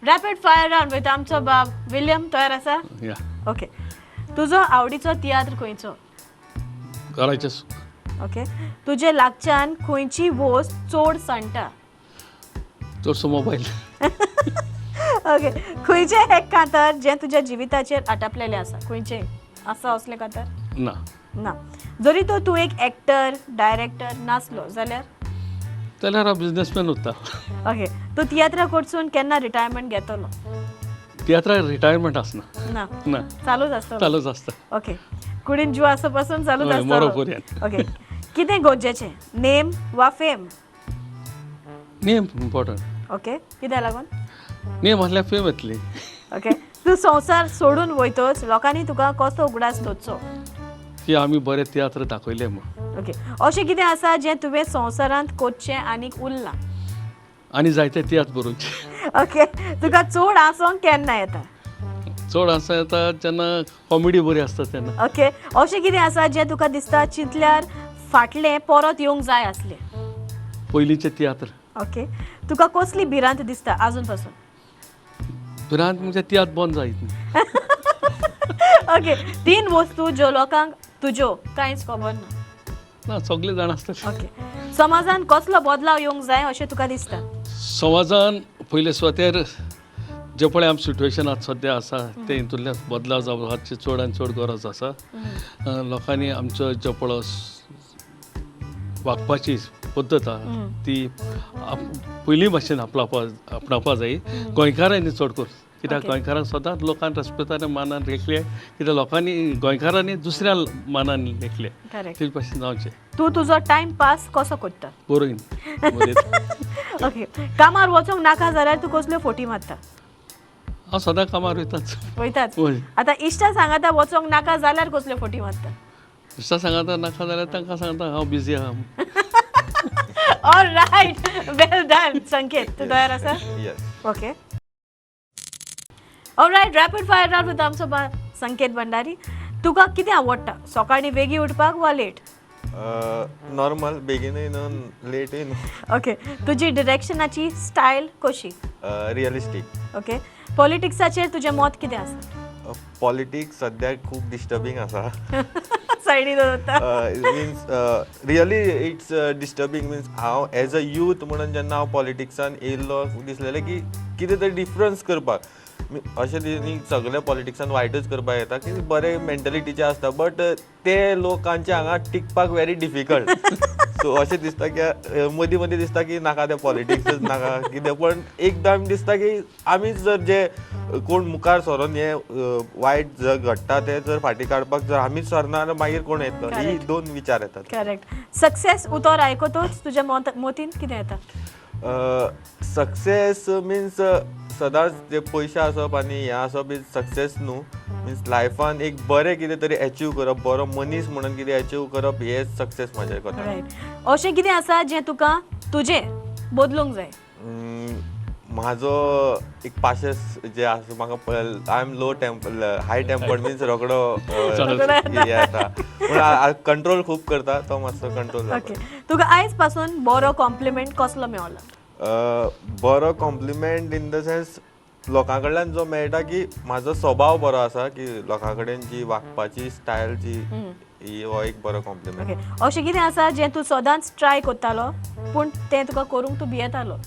Rapid fire round with आमचो बाब William. तयार आसा? या. ओके, तुजो आवडीचो तियात्र खंयचो? घराचें सूख. ओके, तुजे लागच्यान खंयची वस्त चड सांडटा? चडसो मोबायल. ओके, खंयचें एक कांतार जें तुज्या जिविताचेर आटापलेलें आसा? खंयचें आसा असलें कांतार? ना. ना. जरी तर तूं एक एक्टर डायरेक्टर नासलो जाल्यार? जाल्यार हांव बिजनेसमॅन उरता. ओके, तूं तियात्रा कडसून केन्ना रिटायरमेंट घेतलो? तियात्राक रिटायरमेंट आसना. ना? ना. चालूच आसतलो? चालूच आसता. ओके, कुडीन जीव आसा पासून चालूच हय, मरो आसतलो. पर्यंत. ओके, कितें गरजेचें, नेम वा फेम? Name important. Okay, कित्याक लागून? नेम आसल्यार फेम येतली. ओके, तूं संवसार सोडून वयतच लोकांनी तुका कसो उगडास दवरचो? की आमी बरे तियात्र दाखयले म्हूण. ओके, अशें कितें आसा जें तुवें संवसारांत करचें आनीक उरलां? आनी जायते तियात्र बरोवचे. ओके, तुका चड हांसोंक केन्ना येता? चड आसा येता जेन्ना कॉमेडी बरी आसता तेन्ना. ओके, अशें कितें आसा जें तुका दिसता चिंतल्यार फाटलें परत येवंक जाय आसलें? पयलींचे तियात्र. ओके, तुका कसली भिरांत दिसता आजून पासून? भिरांत म्हणजे तियात्र बंद जायत न्ही. ओके, तीन वस्तू ज्यो लोकांक तुज्यो कांयच खबर ना? ना, सगळे जाण आसतले. ओके, समाजान कसलो बदलाव येवंक जाय अशें तुका दिसता? समाजान पयले सुवातेर जे पळय आम सिट्युएशन आतां सद्या आसा ते हितूंतल्यान बदलाव जावपाची चड आनी चड गरज आसा. लोकांनी आमचो जो पळय वागपाची पद्दत आहा ती पयलीं भाशेन आपणावपा जाय गोंयकारांनी चड करून, कित्याक गोंयकारांक सदांच लोकान रेस्पेतान मानान लेखले, कित्याक लोकांनी गोंयकारांनी दुसऱ्या मानान लेखले. ते भाशेन जावचें. तूं तुजो टायम पास कसो करता? बरोवन बरयता. ओके, कामार वचोंक नाका जाल्यार तूं कसल्यो फोटी मारता? हांव सदां कामार वयताच. वयताच? वय. आतां इश्टा सांगाता वचोंक नाका जाल्यार कसल्यो फोटी मारता? इश्टा सांगाता नाका जाल्यार तांकां सांगता हांव बिजी आहा. ऑल रायट, वेल डन. संकेत, तूं तयार आसा? Yes. Okay, all right, rapid fire round with आमचो संकेत भंडारी. तुका कितें आवडटा, सकाळीं बेगी उठपाक वा लेट? नॉर्मल, बेगीनय न्हू, लेटय न्हू. ओके, तुजी डिरेक्शनाची स्टायल कशी? रियलिस्टीक. ओके, पॉलिटिक्साचेर तुजें मत कितें आसा? पॉलिटिक्स सद्याक खूब डिस्टर्बींग आसा. सायडी दवरता. Means really it's disturbing. Means हांव एज अ यूथ म्हणून जेन्ना हांव पॉलिटिक्सान येयल्लो, दिसलेलें की कितें तरी डिफरन्स करपाक. अशें न्ही सगळे पॉलिटिक्सान वायटच करपाक येता, की बरे मेंटलिटीचे आसता, बट ते लोकांचे हांगा टिकपाक व्हेरी डिफिकल्ट. सो अशें दिसता की मदीं मदीं दिसता की नाका ते पॉलिटिक्सच नाका कितें, पण एकदां दिसता की आमीच जर जे कोण मुखार सरोन हे वायट जर घडटा ते जर फाटीं काडपाक जर आमीच सरना जाल्यार मागीर कोण येतलो? ही दोन विचार येतात. करेक्ट. सक्सेस उतर आयकतोच तुज्या मोतीन कितें येता? सक्सेस मिन्स सदांच ते पयशे आसप आनी हें आसप is success न्हू. मिन्स लायफान एक बरें कितें तरी एचीव करप, बरो मनीस म्हणून कितें एचीव करप, हें सक्सेस म्हाज्या कोतान. रायट. अशें कितें आसा जें तुका तुजें बदलूंक जाय? म्हाजो एक पाशेस जे आसा म्हाका, I am low temper, high temper, means रोकडो हे येता, पूण कंट्रोल खूब करता, तो मातसो कंट्रोल. ओके, तुका आयज पासून बरो कॉम्प्लिमेंट कसलो मेवला? बरो कॉम्प्लिमेंट इन the sense लोकां कडल्यान जो मेळटा की म्हाजो स्वभाव बरो आसा, की लोकां कडेन जी वागपाची स्टायल जी ही, हो एक बरो कॉम्प्लिमेंट. ओके, अशें कितें आसा जें तूं सदांच ट्राय करतालो पूण तें तुका करूंक तूं भियेतालो?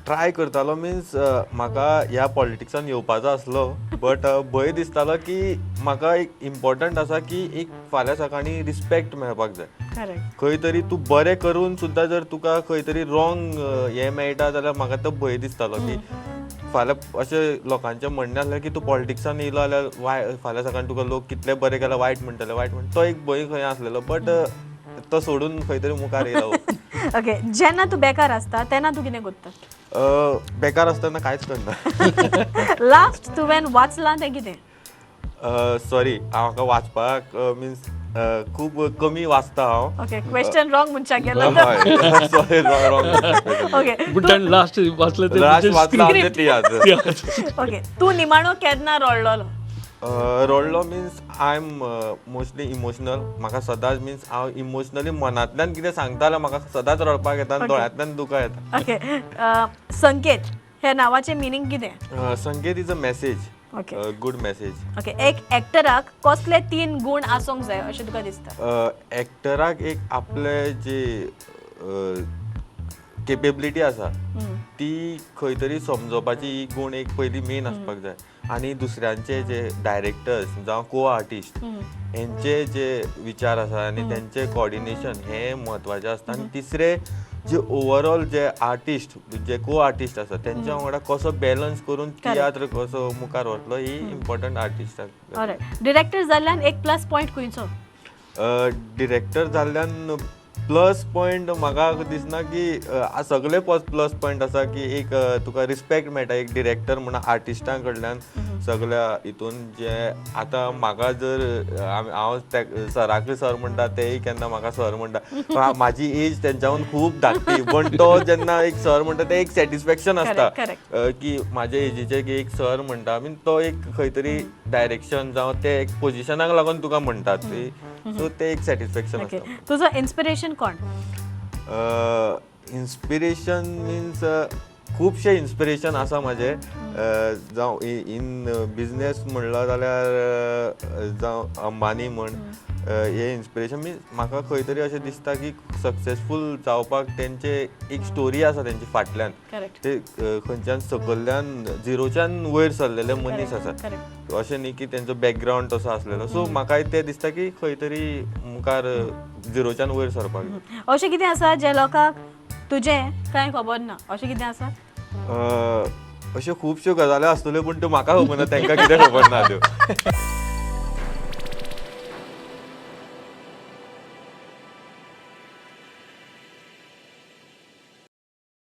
ट्राय करतालो मिन्स म्हाका ह्या पॉलिटिक्सान येवपाचो आसलो, बट भंय दिसतालो की म्हाका एक इम्पॉर्टंट आसा की एक फाल्यां सकाळीं रिस्पेक्ट मेळपाक जाय. खंय तरी तूं बरें करून सुद्दां जर तुका खंय तरी रॉंग हें मेळटा जाल्यार म्हाका तो भंय दिसतालो की फाल्यां अशें लोकांचें म्हणणें आसलें की तूं पॉलिटिक्सान येयलो जाल्यार फाल्यां सकाळीं तुका लोक कितले बरें केल्यार वायट म्हणटले, वायट म्हण. तो एक भंय खंय आसलेलो, बट तो सोडून खंय तरी मुखार येयलो. ओके, जेन्ना तूं बेकार आसता तेन्ना तूं कितें करता? बेकार आसतना कांयच करना. लास्ट तुवें वाचलां तें कितें? सॉरी, हांव म्हाका वाचपाक मिन्स खूब कमी वाचता हांव. ओके, क्वेश्चन रॉंग मनशाक गेलो. हय, सॉरी, रॉंग. ओके. पूण ताणें लास्ट वाचलें तें. लास्ट म्हणजे वाचला आमचें तियात्र. ओके, तूं निमाणो केन्ना रडलोलो? रडलो means I am mostly emotional. म्हाका सदांच मिन्स हांव इमोशनली मनांतल्यान कितें सांगता जाल्यार म्हाका सदांच रडपाक येता आनी दोळ्यांतल्यान दुकां येता. ओके, संकेत. ह्या नांवाचें मिनींग कितें? Sanket is a message. Okay. Good message. Okay, एक एक्टराक कसले तीन गूण आसूंक जाय अशें तुका दिसता? एक्टराक एक आपले जे केपेबिलिटी आसा ती खंय तरी समजोवपाची ही गूण एक पयली मेन आसपाक जाय आनी दुसऱ्यांचे जे डायरेक्टर्स जावं को आर्टिस्ट हेंचे जे विचार आसा आनी तेंचे कॉर्डिनेशन हें म्हत्वाचें आसता. आनी तिसरें जे ओवरऑल जे आर्टिस्ट जे को आर्टिस्ट आसा तेंच्या वांगडा कसो बॅलन्स करून तियात्र कसो मुखार व्हरतलो ही इम्पॉर्टंट आर्टिस्टाक. ऑलरायट, डिरेक्टर जाल्ल्यान एक प्लस पॉयंट खंयचो? डिरेक्टर जाल्ल्यान प्लस पॉयंट म्हाका दिसना की सगळे प्लस पॉयंट आसा की एक तुका रिस्पेक्ट मेळटा एक डिरेक्टर म्हणून आर्टिस्टां कडल्यान सगळ्या हितून. जे आतां म्हाका जर हांव सराकय सर म्हणटा, तेय केन्ना म्हाका सर म्हणटा. म्हाजी एज तेंच्याहून खूब धाकटी, पण तो जेन्ना एक सर म्हणटा तें एक सॅटिस्फॅक्शन आसता की म्हाजे एजीचे की एक सर म्हणटा. मीन तो एक खंय तरी डायरेक्शन जावं ते एक पोजिशनाक लागून तुका म्हणटात, सो ते एक सॅटिस्फॅक्शन आसता. तुजो इन्स्पिरेशन कोण? इन्स्पिरेशन मिन्स खुबशे इन्स्पिरेशन आसा म्हाजे. जावं इन बिजनेस म्हणलो जाल्यार जावं अंबानी म्हण हे इन्स्पिरेशन. मिन्स म्हाका खंय तरी अशें दिसता की सक्सेसफूल जावपाक तेंचे एक स्टोरी आसा तेंचे फाटल्यान. ते खंयच्यान सकयल्यान झिरोच्यान वयर सरलेले मनीस आसा, अशें न्ही की तेंचो बॅकग्रावंड तसो आसलेलो. सो म्हाकाय तें दिसता की खंय तरी मुखार झिरोच्यान वयर सरपाक जाय. अशें कितें आसा जें लोकांक तुजें कांय खबर ना, अशें कितें आसा? अश्यो खुबश्यो गजाली आसतल्यो, पूण त्यो म्हाका खबर ना, तांकां कितें खबर ना त्यो.